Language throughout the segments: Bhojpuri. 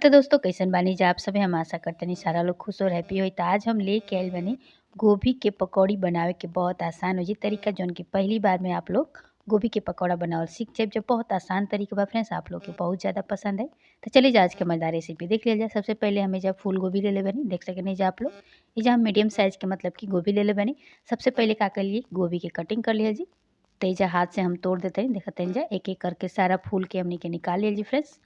तो दोस्तों कैसन बानी जा आप सभी, हम आशा करते नहीं सारा लोग खुश और हैप्पी होई। तो आज हम लेके आइल बानी गोभी के पकौड़ी बनावे के बहुत आसान हो जी तरीका, जौन की पहली बार में आप लोग गोभी के पकौड़ा बनावल सीख जाए, जो बहुत आसान तरीका बा फ्रेंड्स, आप लोग के बहुत ज़्यादा पसंद है। तो चलिए आज के मज़ेदार रेसिपी देख लिया जाए। सबसे पहले हमें जब फूल गोभी ले ले बनी, देख सके नहीं जा आप लोग, ये जहाँ मीडियम साइज़ के मतलब कि गोभी ले ले बनी। सबसे पहले का कर लिए गोभी के कटिंग कर लिया जी। तो हाथ से हम तोड़ देते हैं, देखते हैं जा एक एक करके सारा फूल के हमने के निकाल लिया जी फ्रेंड्स।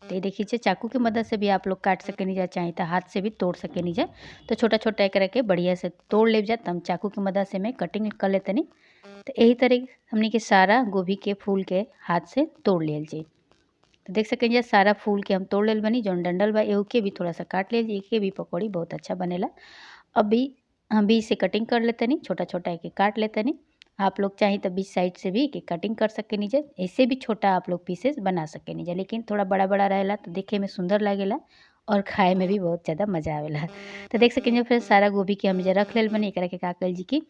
तो ये देखिए चाकू की मदद से भी आप लोग काट सके नहीं जा, चाहे तो हाथ से भी तोड़ सके नहीं जा। तो छोटा छोटा एक के बढ़िया से तोड़ ले जा, तो हम चाकू की मदद से मैं कटिंग कर लेते नहीं। तो यही तरह हमने के सारा गोभी के फूल के हाथ से तोड़ लियल जी। तो देख सकें जा सारा फूल के हम तोड़ लेल बनी, जौन डंडल बा एहू के भी थोड़ा सा काट लेल जी, के भी पकौड़ी बहुत अच्छा बनेला। अभी हम भी इसे कटिंग कर लेते नहीं, छोटा छोटा एक काट लेते नहीं। आप लोग चाहे तो बीच साइड से भी एक कटिंग कर सके नहीं जा, ऐसे भी छोटा आप लोग पीसेस बना सके नहीं जा, लेकिन थोड़ा बड़ा बड़ा रहेला तो देखे में सुंदर लगेला और खाए में भी बहुत ज़्यादा मज़ा आवेला। तो देख सकें फिर सारा गोभी के हम रख लेल बनी, एकरा के का कल जी की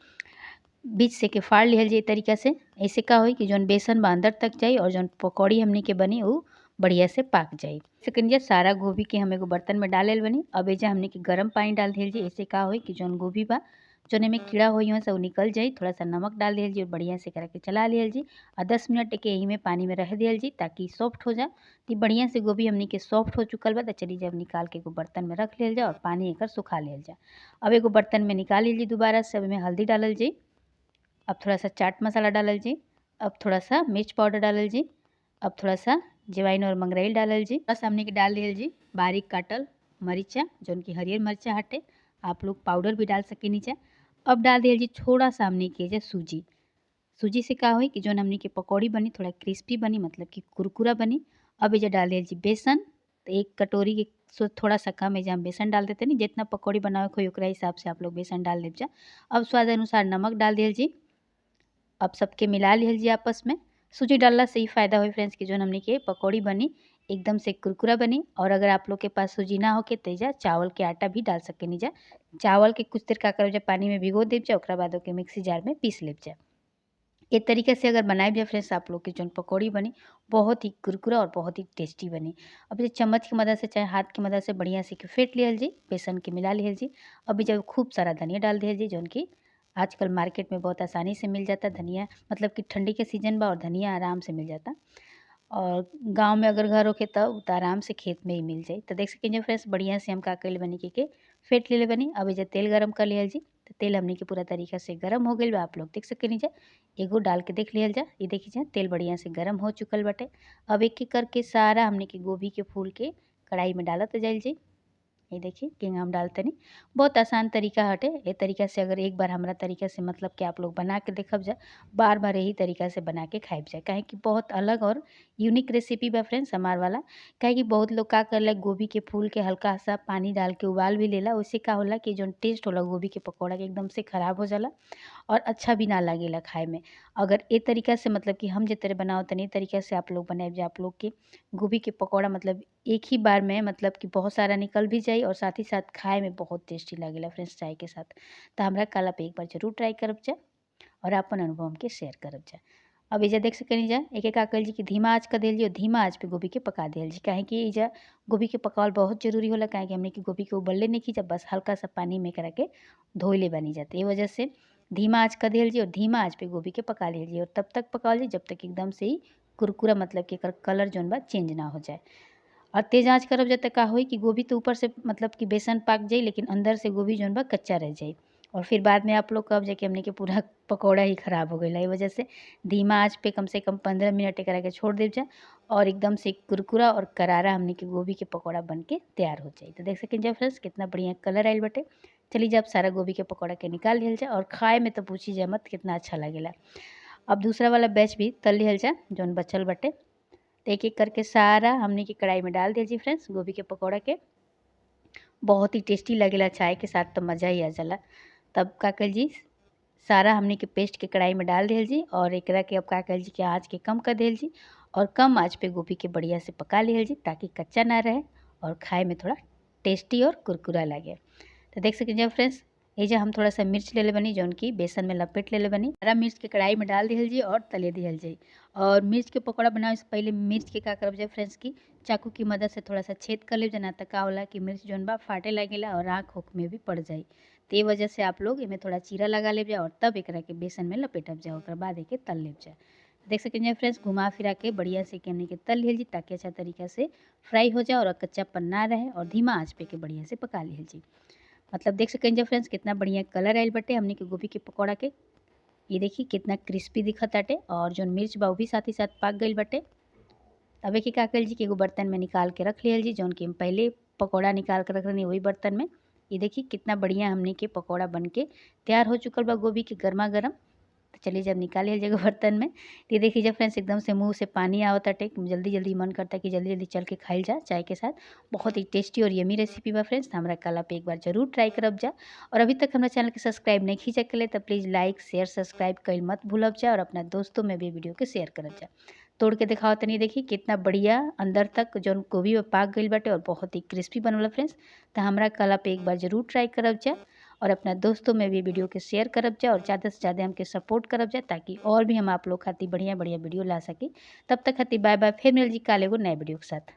बीच से के फाड़ लिहल जी तरीका से। ऐसे का होई कि जौन बेसन बा अंदर तक जाई और जौन पकौड़ी हमने के बनी वो बढ़िया से पाक जाई। सेकंड सारा गोभी के हम एगो बर्तन में डाल बनी। अब एजा हमने के गर्म पानी डाल दिल जी। ऐसे का होई कि जौन गोभी बा जौन में कीड़ा होई हो सब निकल जाई। थोड़ा सा नमक डाल दिल जी और बढ़िया से करा के चला लियल जी और 10 मिनट के यही में पानी में रह दियल जी ताकि सॉफ्ट हो जाए। तो बढ़िया से गोभी हमने के सॉफ्ट हो चुकल बा। तो चलिए जब निकाल के एगो बर्तन में रख लियल जाए और पानी एकर सुखा लियल जाए। अब एगो बर्तन में निकाल लियल जी दोबारा से। अब में हल्दी डालल जी, अब थोड़ा सा चाट मसाला डालल जी, अब थोड़ा सा मिर्च पाउडर डालल जी, अब थोड़ा सा जवाइन और मंगरैल डालल जी। बस हमने के डाल दियल जी बारीक काटल मरीचा, जौन की हरियर मरीचा हटे, आप लोग पाउडर भी डाल सके नीचे। अब डाल दियल जी थोड़ा सा हमने के जे सूजी। सूजी से का होई कि जौन हमने के पकौड़ी बनी थोड़ा क्रिस्पी बनी, मतलब कि कुरकुरा बनी। अब ये डाल दियल जी बेसन, तो एक कटोरी के सो थोड़ा सा कम है हम बेसन डाल देते नहीं, जितना पकौड़ी बनावे के होई ओकरा हिसाब से आप लोग बेसन डाल देव जा। अब स्वाद अनुसार नमक डाल दियल जी। अब सबके मिला लियल जी आपस में। सूजी डालला से ही फ़ायदा होई फ्रेंड्स कि जौन हमने के पकौड़ी बनी एकदम से कुरकुरा बनी। और अगर आप लोग के पास सूजी ना हो के तो चावल के आटा भी डाल सके नहीं जा। चावल के कुछ देर का करो जब पानी में भिगो देव जा, ओकरा बाद ओके मिक्सी जार में पीस लेब जा। ये तरीके से अगर बनाए जाए फ्रेंड्स आप लोग के जौन पकौड़ी बनी बहुत ही कुरकुरा और बहुत ही टेस्टी बनी। अब ये चम्मच की मदद से चाहे हाथ की मदद से बढ़िया से फेंट लियल जी, बेसन के मिला लियल जी। अभी जब खूब सारा धनिया डाल दियल जी, जौन की आजकल मार्केट में बहुत आसानी से मिल जाता धनिया, मतलब कि ठंडी के सीजन बा और धनिया आराम से मिल जाता। और गांव में अगर घर होके तब तो आराम से खेत में ही मिल जाए। तो देख सकें फ्रेंड्स बढ़िया से हम का कइल बनी के फेंट ले बनी। अब जब तेल गरम कर लियल जी, तो तेल हमने के पूरा तरीका से गरम हो गइल बा। आप लोग देख सकें जा, एगो डाल के देख लियल जा। ये देखी जा तेल बढ़िया से गरम हो चुकल बाटे। अब एक एक करके सारा हमने के गोभी के फूल के कढ़ाई में डालत जाइल जी। ये देखिए किंग हम डालते नहीं, बहुत आसान तरीका हटे। ये तरीका से अगर एक बार हमारा तरीका से मतलब कि आप लोग बना के देखब जा, बार बार यही तरीका से बना के खाइब जा, काहे कि बहुत अलग और यूनिक रेसिपी बा फ्रेंड्स हमार वाला। काहे कि बहुत लोग का करला गोभी के फूल के हल्का सा पानी डाल के उबाल भी लेला, उससे का होला कि जौन टेस्ट होला गोभी के पकौड़ा के एकदम से ख़राब हो जाला और अच्छा भी ना लगेला खाए में। अगर ये तरीका से मतलब कि हम जिस तरह बनाओ तनी तरीका से आप लोग बनाए जा, आप लोग के गोभी के पकौड़ा मतलब एक ही बार में मतलब कि बहुत सारा निकल भी जाए और साथ ही साथ खाए में बहुत टेस्टी लगेला फ्रेंड्स चाय के साथ। तो हमरा कल आप एक बार जरूर ट्राई करब जा और अपन अनुभव हमके शेयर करब जा। अब एजा देख सकनी जा एक एक आकल जी की धीमा आँच कर दिल जी और धीमा आँच पे गोभी के पका दिल जी। काहे कि एजा गोभी के पकावल बहुत जरूरी होला, काहे कि हमने की गोभी के उबलले नहीं की जब बस हल्का सा पानी में करा के धोइले बनी जाते। ये वजह से धीमा आँच कर दिल जी और धीमा आँच पे गोभी के पका लियल जी और तब तक पकावल जी जब तक एकदम से ही कुरकुरा मतलब कि एकर कलर जौन बा चेंज ना हो जाए। और तेज़ आँच करब जब तक का होई कि गोभी तो ऊपर से मतलब कि बेसन पाक जाई, लेकिन अंदर से गोभी जौन बा कच्चा रह जाई और फिर बाद में आप लोग कहब जाए कि हमने के पूरा पकौड़ा ही ख़राब हो गई। वजह से धीमा आँच पे कम से कम 15 मिनट एकरा के छोड़ देव जा और एकदम से कुरकुरा और करारा हमने के गोभी के पकौड़ा बन के तैयार हो जाए। तो देख सकें जा फ्रेंड्स कितना बढ़िया कलर आयल बटे। चलिए जब सारा गोभी के पकौड़ा के निकाल लिहल जा और खाए में तो पूछी जाए मत कितना अच्छा लगेला। अब दूसरा वाला बैच भी तल लिहल जा जौन बचल बटे। तो एक एक करके सारा हमने की कढ़ाई में डाल दिया जी फ्रेंड्स गोभी के पकौड़ा के। बहुत ही टेस्टी लगेला चाय के साथ तो मज़ा ही आ जाला। तब का कल जी सारा हमने के पेस्ट के कढ़ाई में डाल दिया जी और एकरा के अब का कल जी के आँच के कम कर दिया जी और कम आँच पे गोभी के बढ़िया से पका लिहल जी ताकि कच्चा ना रहे और खाए में थोड़ा टेस्टी और कुरकुरा लगे। तो देख सकें जब फ्रेंड्स एजा हम थोड़ा सा मिर्च ले ले बनी जौन की बेसन में लपेट ले ले बनी। हरा मिर्च के कढ़ाई में डाल दिहल जी और तले दिहल जाई। और मिर्च के पकौड़ा बनावे से पहले मिर्च के का करब जाए फ्रेंड्स की चाकू की मदद से थोड़ा सा छेद कर लेब जना, त का होला कि मिर्च जौन बा फाटे लागेला और आँख उख में भी पड़ जाई। ते वजह से आप लोग एमे थोड़ा चीरा लगा लेब जा और तब एकरा के बेसन में लपेटब जा, ओकरा बाद एके तल लेब जा। देख सकें फ्रेंड्स घुमा फिरा के बढ़िया से हमनी के तल लिहल जी ताकि अच्छा तरीका से फ्राई हो जाए और कच्चापन ना रहे और धीमा आंच पे के बढ़िया से पका लिहल जी। मतलब देख सकें फ्रेंड्स कितना बढ़िया कलर आयल बटे हमनी के गोभी के पकौड़ा के। ये देखिए कितना क्रिस्पी दिखत आटे और जो मिर्च बा उ भी साथ ही साथ पाक गइल बटे। अब एके का कइल जी कि एगो बर्तन में निकाल के रख लिहल जी, जौन कि हम पहले पकौड़ा निकाल के रख रही वही बर्तन में। ये देखिए कितना बढ़िया हमनी के पकौड़ा बन के तैयार हो चुकल बा गोभी के गर्मा गर्म। तो चलिए जब निकाल लिया जाएगा बर्तन में तो ये देखिए जब फ्रेंड्स एकदम से मुंह से पानी आवत आटे, जल्दी जल्दी मन करता है कि जल्दी जल्दी चल के खाइल जा चाय के साथ। बहुत ही टेस्टी और यमी रेसिपी बा फ्रेंड्स, हमरा कल आप एक बार जरूर ट्राई करब जा। और अभी तक हमारा चैनल के सब्सक्राइब नहीं खींचा के लिए तो प्लीज़ लाइक शेयर सब्सक्राइब कइल मत भूलब जा और अपना दोस्तों में भी वीडियो के शेयर करब जा। तोड़ के दिखाओ तनी देखी कितना बढ़िया अंदर तक जौन गोभी पाक गइल बाटे और बहुत ही क्रिस्पी बनल फ्रेंड्स। तो हमरा कल आप एक बार जरूर ट्राई करब जा और अपना दोस्तों में भी वीडियो के शेयर करब जा और ज़्यादा से ज़्यादा हमके सपोर्ट करब जा ताकि और भी हम आप लोग खातिर बढ़िया बढ़िया वीडियो ला सकी। तब तक खातिर बाय बाय, फिर मिल जी काल एगो नए वीडियो के साथ।